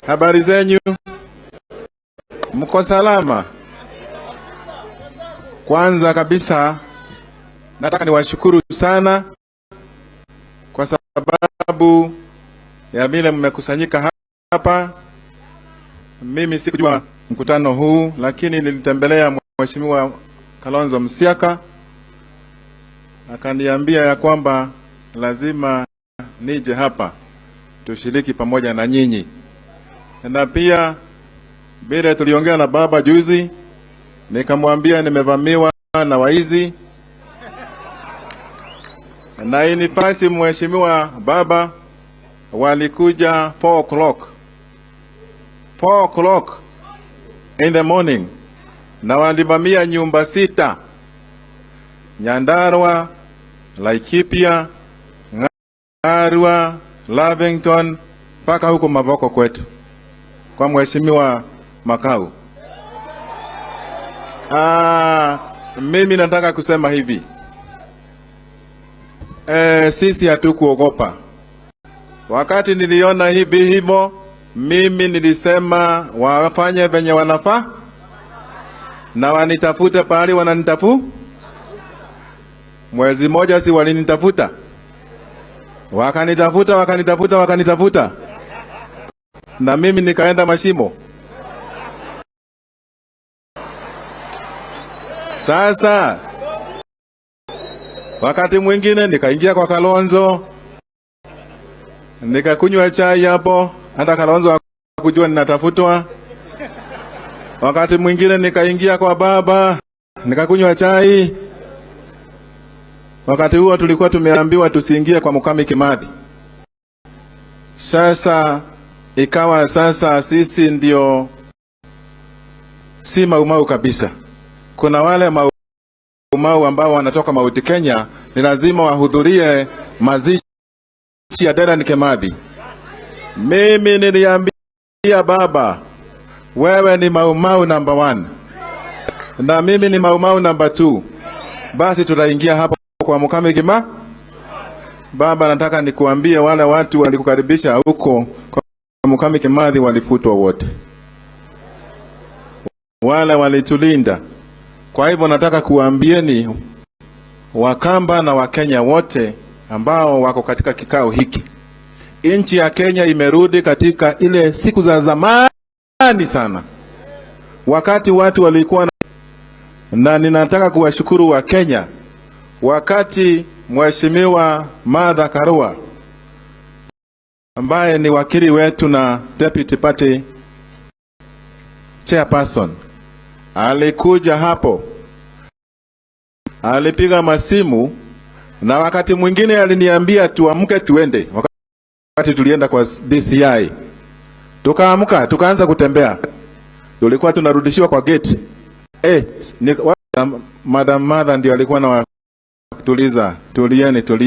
Habari zenyu? Mko salama? Kwanza kabisa nataka niwashukuru sana kwa sababu ya vile mmekusanyika hapa. Mimi sikujua mkutano huu, lakini nilitembelea Mheshimiwa Kalonzo Musyoka, akaniambia ya kwamba lazima nije hapa tushiriki pamoja na nyinyi, na pia vile tuliongea na baba juzi, nikamwambia nimevamiwa na waizi, na in fact, mheshimiwa baba, walikuja 4 o'clock, 4 o'clock in the morning, na walivamia nyumba sita: Nyandarua, Laikipia, Ng'arua, Lavington mpaka huko Mavoko kwetu kwa mheshimiwa Makau. Ah, mimi nataka kusema hivi, sisi hatukuogopa. Wakati niliona hivi hivyo, mimi nilisema wafanye venye wanafaa na wanitafute pahali wananitafu. Mwezi moja si walinitafuta, wakanitafuta, wakanitafuta, wakanitafuta, na mimi nikaenda mashimo. Sasa wakati mwingine nikaingia kwa Kalonzo, nikakunywa chai hapo, hata Kalonzo hakujua ninatafutwa. Wakati mwingine nikaingia kwa baba, nikakunywa chai. Wakati huo tulikuwa tumeambiwa tusiingie kwa Mukami Kimathi. Sasa ikawa sasa sisi ndio si Maumau kabisa. Kuna wale Maumau ambao wanatoka Mount Kenya, ni lazima wahudhurie mazishi ya Dedan Kimathi. Mimi niliambia baba, wewe ni Maumau number 1 na mimi ni Maumau number 2, basi tutaingia hapo kwa Mukami Kima. Baba, nataka nikuambie wale watu walikukaribisha huko kwa Mukami Kimathi walifutwa wote, wale walitulinda. Kwa hivyo nataka kuambieni Wakamba na Wakenya wote ambao wako katika kikao hiki, nchi ya Kenya imerudi katika ile siku za zamani sana, wakati watu walikuwa na ninataka kuwashukuru Wakenya wakati Mheshimiwa Martha Karua ambaye ni wakili wetu na deputy party chairperson alikuja hapo, alipiga masimu na wakati mwingine aliniambia tuamke tuende. Wakati tulienda kwa DCI tukaamka tukaanza kutembea, tulikuwa tunarudishiwa kwa gate. Madam Martha ndio alikuwa na tuliza, tulieni, tulieni.